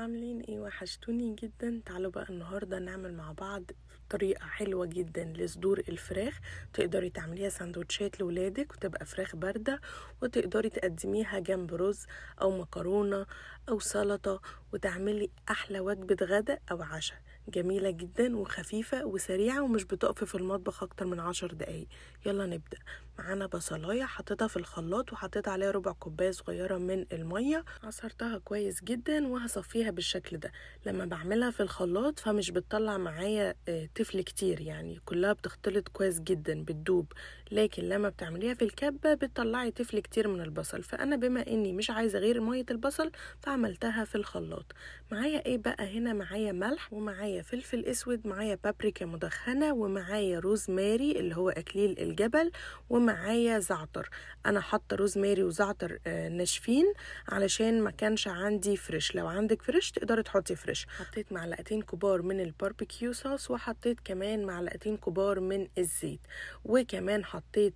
عاملين ايه؟ وحشتوني جدا. تعالوا بقى النهارده نعمل مع بعض طريقة حلوة جدا لصدور الفراخ. تقدري تعمليها سندوتشات لولادك وتبقى فراخ باردة، وتقدري تقدميها جنب رز او مكرونة او سلطة، وتعملي احلى وجبة غدا او عشاء. جميلة جدا وخفيفة وسريعة ومش بتقف في المطبخ اكتر من 10 دقايق. يلا نبدأ. معانا بصلاية حطيتها في الخلاط وحطيت عليها ربع كوباية صغيرة من المية، عصرتها كويس جدا وهصفيها بالشكل ده. لما بعملها في الخلاط فمش بتطلع معايا تفل كتير، يعني كلها بتختلط كويس جدا بتدوب، لكن لما بتعمليها في الكبة بتطلعي تفل كتير من البصل. فأنا بما اني مش عايزة غير مية البصل فعملتها في الخلاط. معايا ايه بقى هنا؟ معايا ملح ومعايا فلفل اسود، معايا بابريكا مدخنة، ومعايا روزماري اللي هو اكليل الجبل، ومعايا زعتر. انا حاطه روزماري وزعتر ناشفين علشان ما كانش عندي fresh. لو عندك fresh تقدري تحطي fresh. حطيت معلقتين كبار من ال barbecue sauce، وحطيت كمان معلقتين كبار من الزيت، وكمان حطيت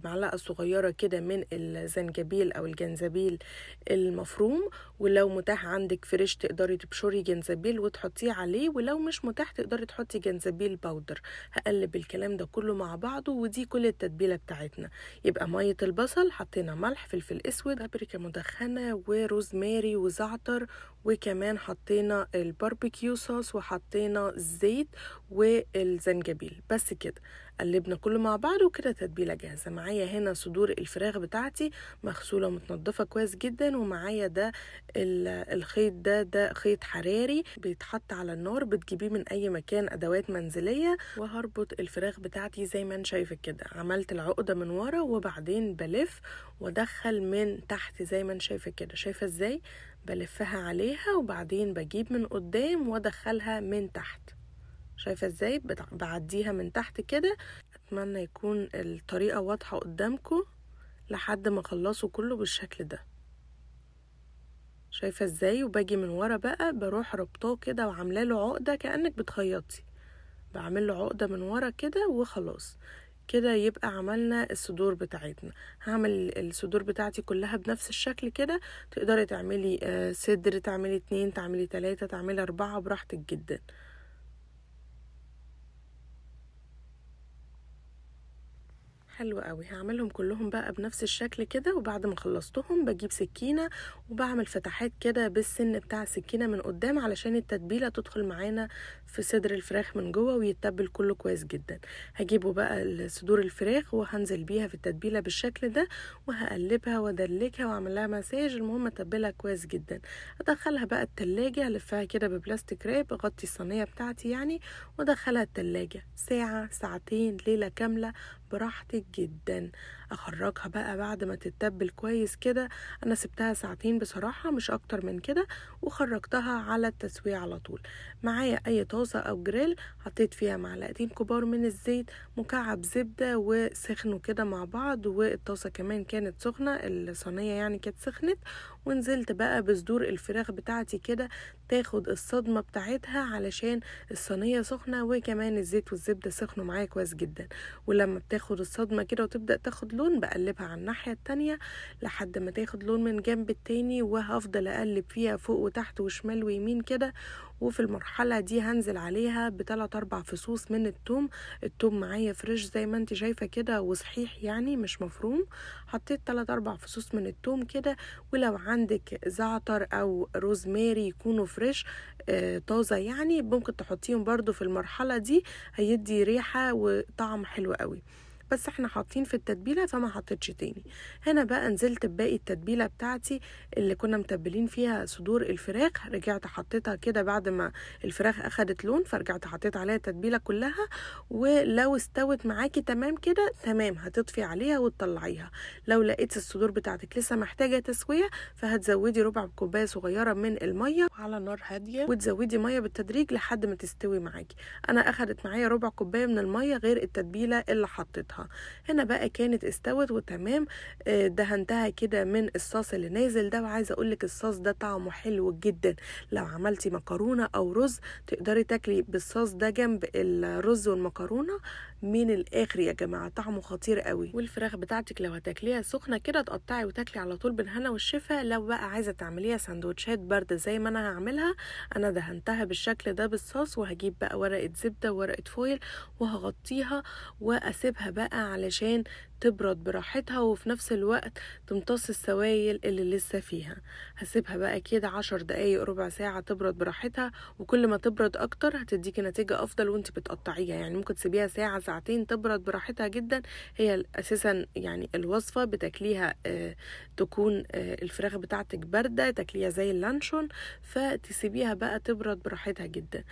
معلقه صغيرة كده من الزنجبيل او الجنزبيل المفروم. ولو متاح عندك fresh تقدري تبشري جنزبيل وتحطيه عليه، ولو مش متاح تقدري تحطي جنزبيل powder. هقلب الكلام ده كله مع بعضه، ودي كل التتبيله بتاعتنا. يبقى مية البصل، حطينا ملح، فلفل اسود، بابريكا مدخنه، وروزماري وزعتر، وكمان حطينا ال barbecue sauce، وحطينا الزيت والزنجبيل. بس كده قلبنا كله مع بعض، وكده تتبيله جاهزة. معايا هنا صدور الفراخ بتاعتي مغسوله ومتنضفه كويس جدا، ومعايا ده الخيط ده خيط حراري بيتحط على النار، بتجيبيه من اي مكان ادوات منزلية. وهربط الفراخ بتاعتي زي ما انت شايفه كده. عملت العقدة من ورا وبعدين بلف وادخل من تحت زي ما انت شايفه كده. شايفه ازاي بلفها عليها، وبعدين بجيب من قدام وادخلها من تحت. شايفه ازاي بعديها من تحت كده. اتمنى يكون الطريقة واضحة قدامكم لحد ما اخلصه كله بالشكل ده. شايفه ازاي؟ وباجي من ورا بقى بروح ربطاه كده وعامله له عقده كانك بتخيطي، بعمل له عقده من ورا كده وخلاص. كده يبقى عملنا الصدور بتاعتنا. هعمل الصدور بتاعتي كلها بنفس الشكل كده. تقدري تعملي صدر، تعملي 2، تعملي 3، تعملي 4، براحتك جدا. حلو قوي. هعملهم كلهم بقى بنفس الشكل كده. وبعد ما خلصتهم بجيب سكينة وبعمل فتحات كده بالسن بتاع السكينة من قدام علشان التتبيلة تدخل معانا في صدر الفراخ من جوه ويتبل كله كويس جدا. هجيبه بقى صدور الفراخ وهنزل بيها في التتبيلة بالشكل ده، وهقلبها وادلكها واعمل لها مساج. المهم اتبلها كويس جدا. ادخلها بقى التلاجة، الفها كده ببلاستيك راب، اغطي الصينية بتاعتي يعني، وادخلها التلاجة ساعة ساعتين ليلة كاملة براحتك جدا. اخرجها بقى بعد ما تتبل كويس كده. انا سبتها ساعتين بصراحة، مش اكتر من كده، وخرجتها على التسوية على طول. معايا اي طاسة او جريل حطيت فيها معلقتين كبار من الزيت، مكعب زبدة، وسخنوا كده مع بعض. والطاسة كمان كانت سخنة، الصينية يعني كانت سخنت. ونزلت بقى بصدور الفراخ بتاعتي كده تاخد الصدمة بتاعتها علشان الصينية سخنة، وكمان الزيت والزبدة سخنوا معايا كويس جدا. ولما بتاخد الصدمة كده وتبدأ تاخد لون بقلبها على الناحية التانية لحد ما تاخد لون من جنب التاني، وهفضل اقلب فيها فوق وتحت وشمال ويمين كده. وفي المرحلة دي هنزل عليها ب3 4 فصوص من التوم. التوم معايا fresh زي ما انت شايفة كده وصحيح يعني مش مفروم. حطيت 3 4 فصوص من التوم كده. ولو عندك زعتر او روزماري يكونوا fresh طازة يعني ممكن تحطيهم برضو في المرحلة دي، هيدي ريحة وطعم حلو قوي. بس احنا حاطين في التتبيله فما حطيتش تاني. هنا بقى نزلت بباقي التتبيله بتاعتي اللي كنا متبلين فيها صدور الفراخ، رجعت حطيتها كده بعد ما الفراخ اخدت لون، فرجعت حطيت عليها التتبيله كلها. ولو استوت معاكي تمام كده تمام هتطفي عليها وتطلعيها. لو لقيتي الصدور بتاعتك لسه محتاجه تسويه فهتزودي ربع كوباية صغيرة من المية على نار هادية، وتزودي مية بالتدريج لحد ما تستوي معاكي. انا اخدت معايا ربع كوباية من المية غير التتبيله اللي حطيتها. اقطعها. هنا بقى كانت استوت وتمام. دهنتها كده من الصوص اللي نازل ده، وعايزه اقولك الصوص ده طعمه حلو جدا. لو عملتي مكرونه او رز تقدري تاكلي بالصوص ده جنب الرز والمكرونه. من الاخر يا جماعة طعمه خطير قوي. والفراخ بتاعتك لو هتاكليها سخنة كده تقطعي وتاكلي على طول بالهنا والشفا. لو بقى عايزه تعمليها سندوتشات باردة زي ما انا هعملها، انا دهنتها بالشكل ده بالصوص، وهجيب بقى ورقة زبدة وورقة فويل وهغطيها واسيبها بقى علشان تبرد براحتها، وفي نفس الوقت تمتص السوائل اللي لسه فيها. هسيبها بقى كده 10 دقايق ربع ساعة تبرد براحتها، وكل ما تبرد اكتر هتديكي نتيجة افضل وانت بتقطعيها. يعني ممكن تسيبيها ساعة ساعتين تبرد براحتها جدا. هي اساسا يعني الوصفة بتاكليها تكون الفراخ بتاعتك باردة، تاكليها زي اللانشون، فتسيبيها بقى تبرد براحتها جدا.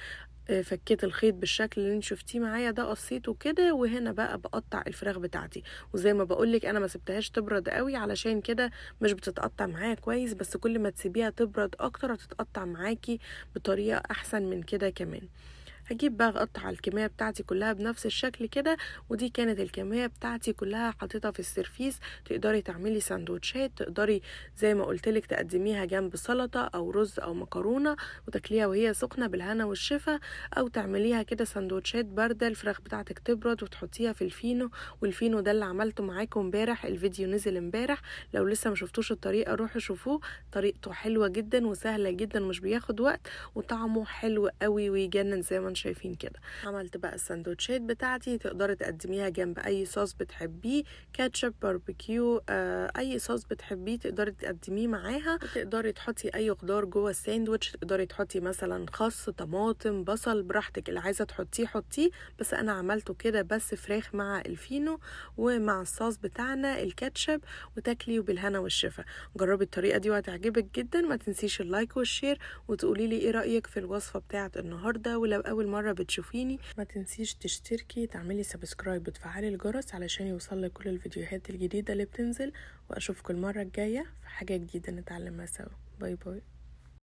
فكيت الخيط بالشكل اللي انت شفتيه معايا ده، قصيته كده، وهنا بقى بقطع الفراخ بتاعتي. وزي ما بقولك انا ما سبتهاش تبرد قوي علشان كده مش بتتقطع معايا كويس، بس كل ما تسيبيها تبرد اكتر هتتقطع معاكي بطريقة احسن من كده كمان. هجيب بقى اقطع الكمية بتاعتي كلها بنفس الشكل كده، ودي كانت الكمية بتاعتي كلها حطيتها في السرفيس. تقدري تعملي سندوتشات، تقدري زي ما قلتلك تقدميها جنب سلطة او رز او مكرونه وتاكليها وهي سخنة بالهنا والشفا، او تعمليها كده سندوتشات باردة الفراخ بتاعتك تبرد وتحطيها في الفينو. والفينو ده اللي عملته معاكم امبارح، الفيديو نزل امبارح، لو لسه ما شفتوش الطريقة روحوا شوفوه، طريقته حلوة جدا وسهلة جدا ومش بياخد وقت، وطعمه حلو قوي ويجنن زي ما شايفين كده. عملت بقى السندوتشات بتاعتي، تقدري تقدميها جنب اي صوص بتحبيه، كاتشب، باربيكيو، اي صوص بتحبيه تقدري تقدميه معاها. وتقدري تحطي اي خضار جوه الساندوتش، تقدري تحطي مثلا خس، طماطم، بصل، براحتك، اللي عايزه تحطيه حطيه، بس انا عملته كده بس فراخ مع الفينو ومع الصوص بتاعنا الكاتشب، وتاكلي وبالهنا والشفا. جربي الطريقة دي وهتعجبك جدا. ما تنسيش ال like وال share، وتقولي لي ايه رايك في الوصفة بتاعت النهارده. ولو اول مرة بتشوفيني ما تنسيش تشتركي، تعملي subscribe، وتفعلي الجرس علشان يوصلك كل الفيديوهات الجديدة اللي بتنزل. واشوفكم المرة الجاية في حاجة جديدة نتعلمها سوا. bye bye.